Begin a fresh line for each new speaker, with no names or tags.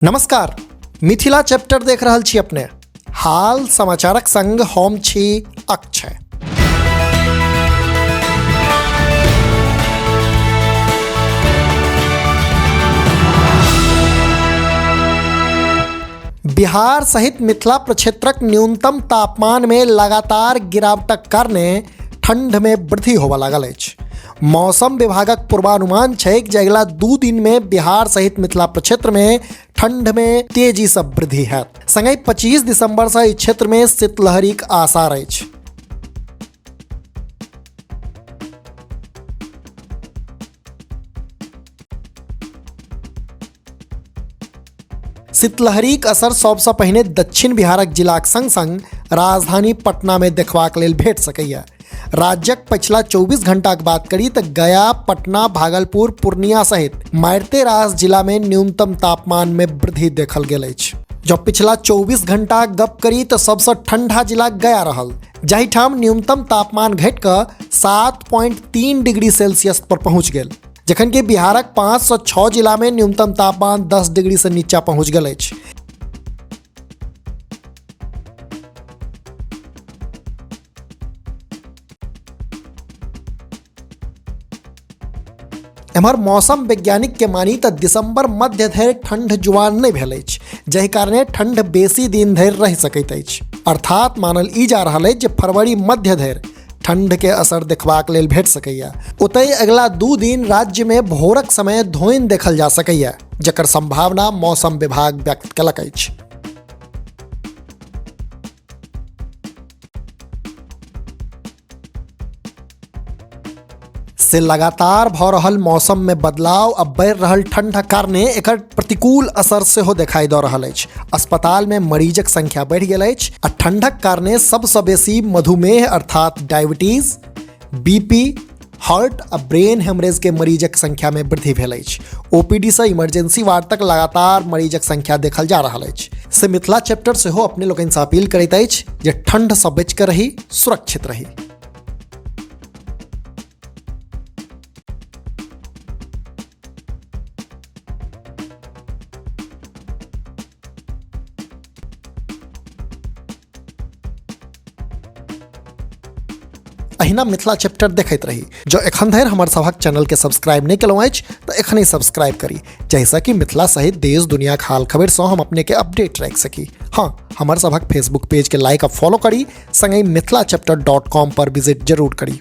नमस्कार, मिथिला चैप्टर देख रहल छी अपने। हाल समाचारक संग हम छी अक्षय। बिहार सहित मिथिला प्रक्षेत्रक न्यूनतम तापमान में लगातार गिरावटक कारणे ठंड में वृद्धि होबय लागल अछि। मौसम विभागक पूर्वानुमान छैक जे अगिला 2 दिन में बिहार सहित मिथिला प्रक्षेत्र में ठंड में तेजी से वृद्धि हैत। संगहि 25 दिसंबर से एहि क्षेत्र में शीतलहरीक आसार अछि। शीतलहरीक असर सबसँ पहिने दक्षिण बिहारक जिलाक संग संग राजधानी पटना में देखबाक लेल भेट सकैए। राज्यक पछिला 24 घंटाक बात करी तऽ गया, पटना, भागलपुर, पूर्णिया सहित मारिते रास जिला में न्यूनतम तापमान में वृद्धि देखल गेल अछि। जँ पिछला 24 घंटाक गप करी तऽ सबसँ ठंडा जिला गया रहल, जाहिठाम न्यूनतम तापमान घटि कऽ 7.3 डिग्री सेल्सियस पर पहुंच गेल, जखन कि बिहारक 5 सँ 6 जिला में न्यूनतम तापमान 10 डिग्री से नीचा पहुंच गेल अछि। एम्हर मौसम वैज्ञानिक के मानी तऽ दिसंबर मध्य धरि ठंड जुआन नहि भेल अछि, जाहि कारणे ठंड बेसी दिन धरि रहि सकैत अछि। अर्थात मानल ई जा रहल अछि जे फरवरी मध्य धरि ठंड के असर देखबाक लेल भेट सकैए। ओतहि अगिला 2 दिन राज्य में भोरक समय धोइन देखल जा सकैए, जकर संभावना मौसम विभाग व्यक्त केलक अछि। से लगातार भऽ रहल मौसम में बदलाव आ बढ़ि रहल ठंडक कारणे एकर प्रतिकूल असर सेहो देखाई दऽ रहल अछि। अस्पताल में मरीजक संख्या बढ़ि गेल अछि आ ठंडक कारणे सबसँ बेसी मधुमेह अर्थात डायबिटीज, बीपी, हार्ट आ ब्रेन हेमरेज के मरीजक संख्या में वृद्धि भेल अछि। ओपीडी सँ इमरजेंसी वार्ड तक लगातार मरीजक संख्या देखल जा रहल अछि। से मिथिला चैप्टर सेहो अपने लोकनि सँ अपील करैत अछि जे ठंड सँ बचि कऽ रही, सुरक्षित रही। अहिना मिथिला चैप्टर देखैत रही। जँ एखन धरि हमर सभक चैनल के सब्सक्राइब नहि केलहुँ अछि तऽ एखनहि सब्सक्राइब करी, जाहिसँ कि मिथिला सहित देश दुनियाक हाल खबरिसँ हम अपने के अपडेट राखि सकी। हाँ, हमर सभक फेसबुक पेज के लाइक आ फॉलो करी, संगहि मिथिला चैप्टर डॉट कॉम पर विजिट जरूर करी।